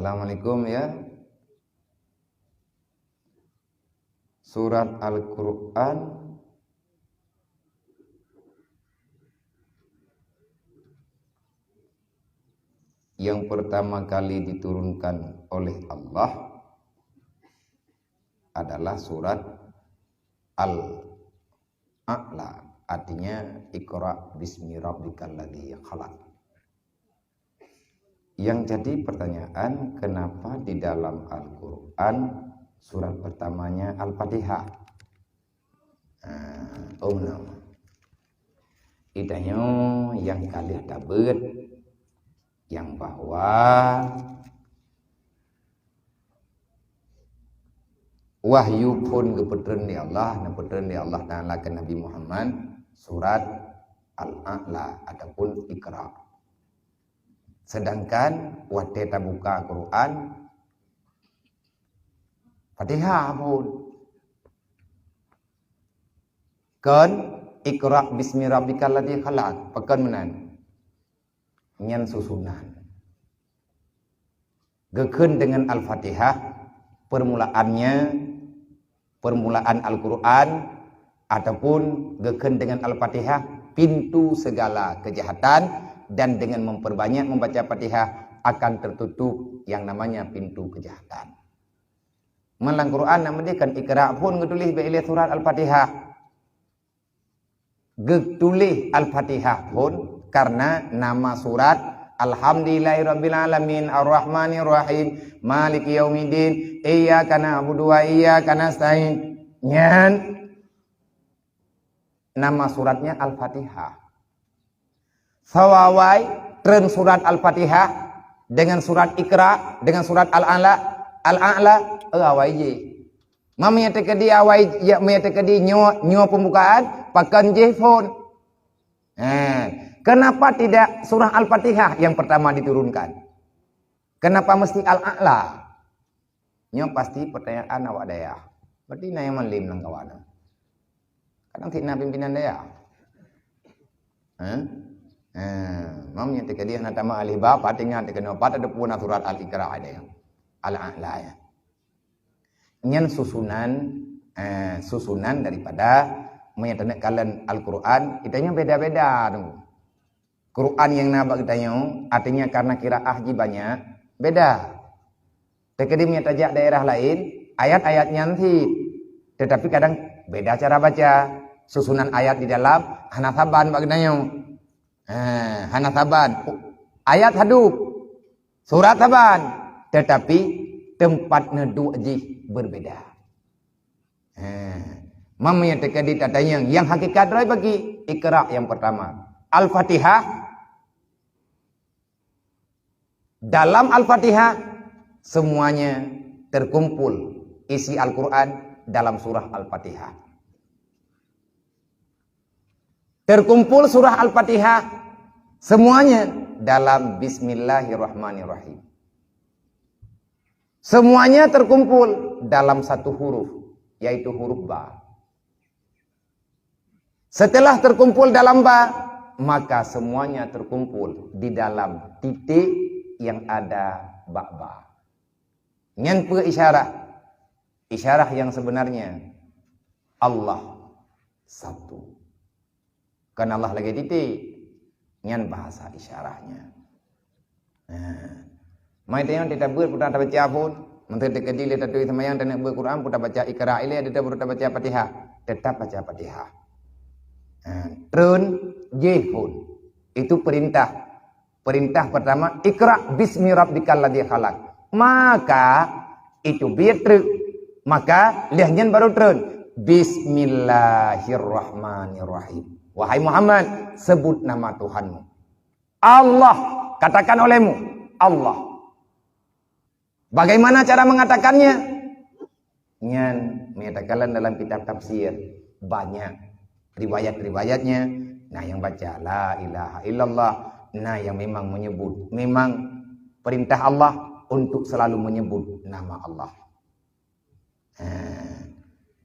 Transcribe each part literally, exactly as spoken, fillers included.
Assalamualaikum ya. Surat Al-Quran yang pertama kali diturunkan oleh Allah adalah surat Al-A'la, artinya Iqra bismi rabbikal ladzi khalaq. Yang jadi pertanyaan, kenapa di dalam Al-Quran surat pertamanya Al-Fatihah? Nah, oh nama. Itanyoe nyang ka lheueh tabeuet, nyang bahwa wahyu phon geupeutreun lé Allah, neupeutreun lé Allah Taala keu Nabi Muhammad surat Al-A'la ataupun Iqra. Sedangkan watée tabuka Quran, Fatihah phon. Kon, "Iqra bismi rabbikal ladzi khalaq." Pakon meunan? Nyan susunan. Geukheun deungon Al-Fatihah, permulaannya, permulaan Al-Quran, ataupun geukheun deungon Al-Fatihah, pintu segala kejahatan, dan dengan memperbanyak membaca Fatihah akan tertutup yang namanya pintu kejahatan. Meunyoe lam Quran na meudeh kan Iqra phon geutuléh bak ilée surat Al-Fatihah. Geutuléh Al-Fatihah phon karena nama surat Alhamdulillahirabbil alamin, arrahmanirrahim, maliki yaumiddin, iyyaka na'budu wa iyyaka nasta'in. Nyan nama suratnya Al-Fatihah. Sawa awai treun surat Al-Fatihah dengan surat Iqra, dengan surat Al-A'la, Al-A'la, eh, awai jih. Meunyoe teukeudi awai, ya, meunyoe teukeudi nyoe, nyoe pembukaan, pakon jih phon. Eh, kenapa tidak surah Al-Fatihah yang pertama diturunkan? Kenapa mesti Al-A'la? Nyoe pasti pertanyaan awak dayah. Berarti na nyang malem lam kawan. Kadang sit na pimpinan dayah. Hah? Ha, mam nyang teukeudi hana tamat alif ba, pat ingat teukeudi pat ada pun surat Al-Iqra ada. Al-A'la ya. Nyan susunan, eh, susunan daripada meunyoe taneuk kalon Al-Quran, itanyoe beda-beda tu. Quran nyang na bak geutanyoe, artinya karena qiraah jih banyak, beda. Teukeudi meunyoe tajak daerah laén, ayat-ayat nyan cit, tetapi kadang beda cara baca. Susunan ayat di dalam hana saban bak geutanyoe. Ha, hana saban. Ayat hadub, surat saban, tetapi teumpat neuduek jih berbeda. Ha. Meunyoe teukeudi tatanyong, nyang hakikat droe bagi Iqra nyang pertama. Al-Fatihah, dalam Al-Fatihah semuanya terkumpul isi Al-Quran dalam surah Al-Fatihah. Terkumpul surah Al-Fatihah semuanya dalam Bismillahirrahmanirrahim. Semuanya terkumpul dalam satu huruf, yaitu huruf ba. Setelah terkumpul dalam ba, maka semuanya terkumpul di dalam titik yang ada bak ba. Nyan peue isyarah? Isyarah yang sebenarnya, Allah satu. Kon Allah lagée titik. Nyan bahasa isyarahnya. Nah. Mai teunyong teutabeuet peue tabaca phon. Meunteuek teukeudi lé taturi seumayang taneuk beuet Quran peue tabaca Iqra ilée, ada baru tabaca Fatihah. Tetap baca Fatihah. Nah, treun jih phon. Itu perintah. Perintah pertama, "Iqra bismi rabbikal ladzi khalaq." Maka, itu biet treuk. Maka, lheueh nyan baru treun, "Bismillahirrahmanirrahim." Wahai Muhammad, sebut nama Tuhanmu. Allah, katakan olehmu, Allah. Bagaimana cara mengatakannya? Nyan, meunyoe takalon dalam kitab tafsir, banyak riwayat-riwayatnya. Nah, nyang baca la ilaha illallah, nah, nyang memang menyebut, memang perintah Allah untuk selalu menyebut nama Allah. Ha.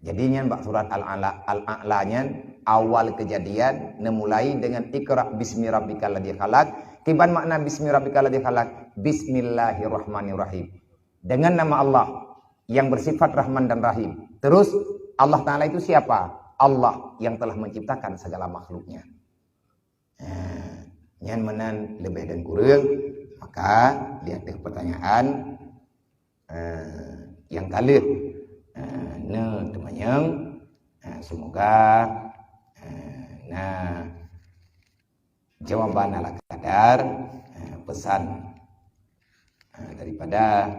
Jadi nyan bak surat Al-A'la, Al-A'la nyan awal kejadian neumulai dengan Iqra bismi rabbikal ladzi khalaq, Kiban makna bismi rabbikal ladzi khalaq? Bismillahirrahmanirrahim. Dengan nama Allah yang bersifat Rahman dan Rahim. Terus, Allah Ta'ala itu siapa? Allah yang telah menciptakan segala makhluknya. Eh, nyan meunan leubeh dan kureueng, maka di ateueh pertanyaan, eh, nyang ka lheueh, eh, neuteumanyong, eh, semoga, eh, na jawaban ala kadar, eh, pesan, eh, daripada,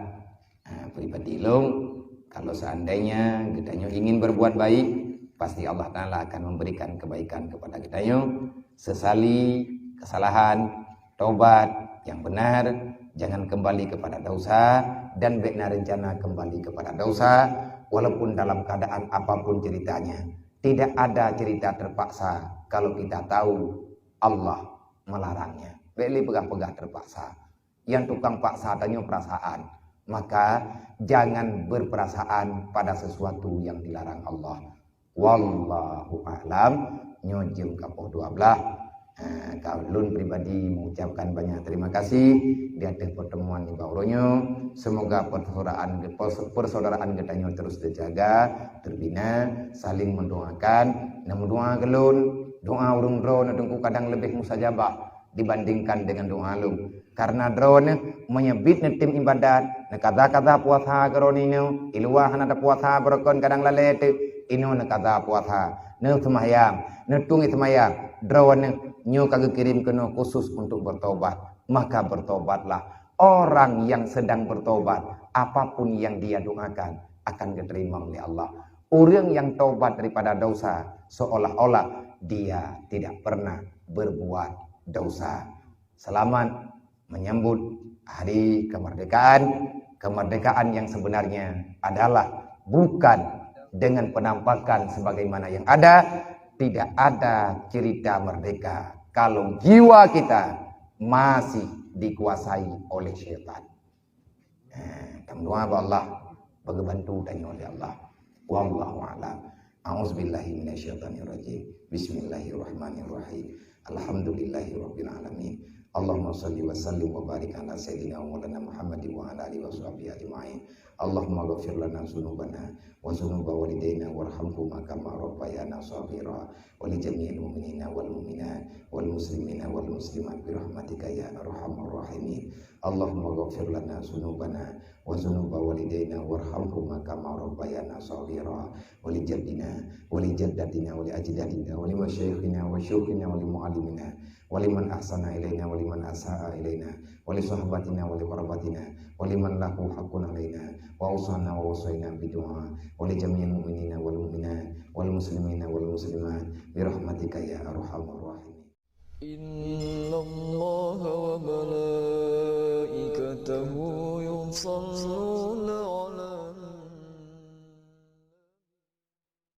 eh, pribadi lôn. Kalau seandainya geutanyoe ingin berbuat baik, pasti Allah Ta'ala akan memberikan kebaikan kepada geutanyoe. Sesali kesalahan, tobat yang benar, jangan kembali kepada dosa, dan bék na rencana kembali kepada dosa, walaupun dalam keadaan apapun ceritanya. Tidak ada cerita terpaksa kalau kita tahu Allah melarangnya. Bék lé peugah-peugah terpaksa. Nyang tukang paksa tanyoe perasaan. Maka, jangan berperasaan pada sesuatu yang dilarang Allah. Wallahu a'lam. Nyoe jeuem ka poh dua belas. Ha, ka lôn pribadi mengucapkan banyak terima kasih di ateueh pertemuan nibak uroe nyoe. Semoga persaudaraan, pers-, persaudaraan geutanyoe terus terjaga, terbina, saling mendoakan. Na meudoa keu lôn, doa ureuëng droe na teungku kadang leubeh mustajabah dibandingkan dengan doa lôn. Karena droeneuh meunyoe biet neutem ibadat, neukaza-kaza puasa keu droeneuh, i luwa hana tapuasa beurukon kadang lalée teuk, inoe neukaza puasa, neuseumayang, neutueng seumayang, droeneuh nyoe ka geukirém keunoe khusus untuk bertobat. Maka bertobatlah. Orang yang sedang bertobat, apapun yang dia doakan akan diterima oleh Allah. Ureuëng yang taubat daripada dosa seolah-olah dia tidak pernah berbuat dosa. Selamat menyambut hari kemerdekaan. Kemerdekaan yang sebenarnya adalah bukan dengan penampakan sebagaimana yang ada. Tidak ada cerita merdeka kalau jiwa kita masih dikuasai oleh syaitan. Eh, tameudoa bak Allah, bagi bantu tanyoe lé Allah. Wallahu a'lam. A'udzubillahi minasyaitonirrajim. Bismillahirrahmanirrahim. Alhamdulillahirabbil alamin. Allahumma shalli wa sallim wa barik ala sayyidina wa maulana Muhammadin wa ala alihi wa sahbihi ajma'in. Allahumma ghfir lana dzunubana wa dzunuba walidaina warhamhuma kama rabbayana shaghira. Wa li jami'il mu'minina wal mu'minat wal muslimina wal muslimat bi rahmatika ya arhamar rahimin. Allahumma ghfir lana dzunubana wa dzunuba walidaina warhamhuma kama rabbayana shaghira. Wa li jaddina wa li jaddatina wa li ajdadina wa li masyaikhina wa syuyukhina wa li muallimina wa liman ahsana ilaina wa liman asa'a ilaina wa li sahabatina wa li qarabatina wa liman lahu haqqun alaina wa ausana wa wasaina bidu'a wa li jami'il mu'minina wal mu'minat wal muslimina wal muslimat bi rahmatika ya arhamar rahimin. إن الله وملائكته يصلون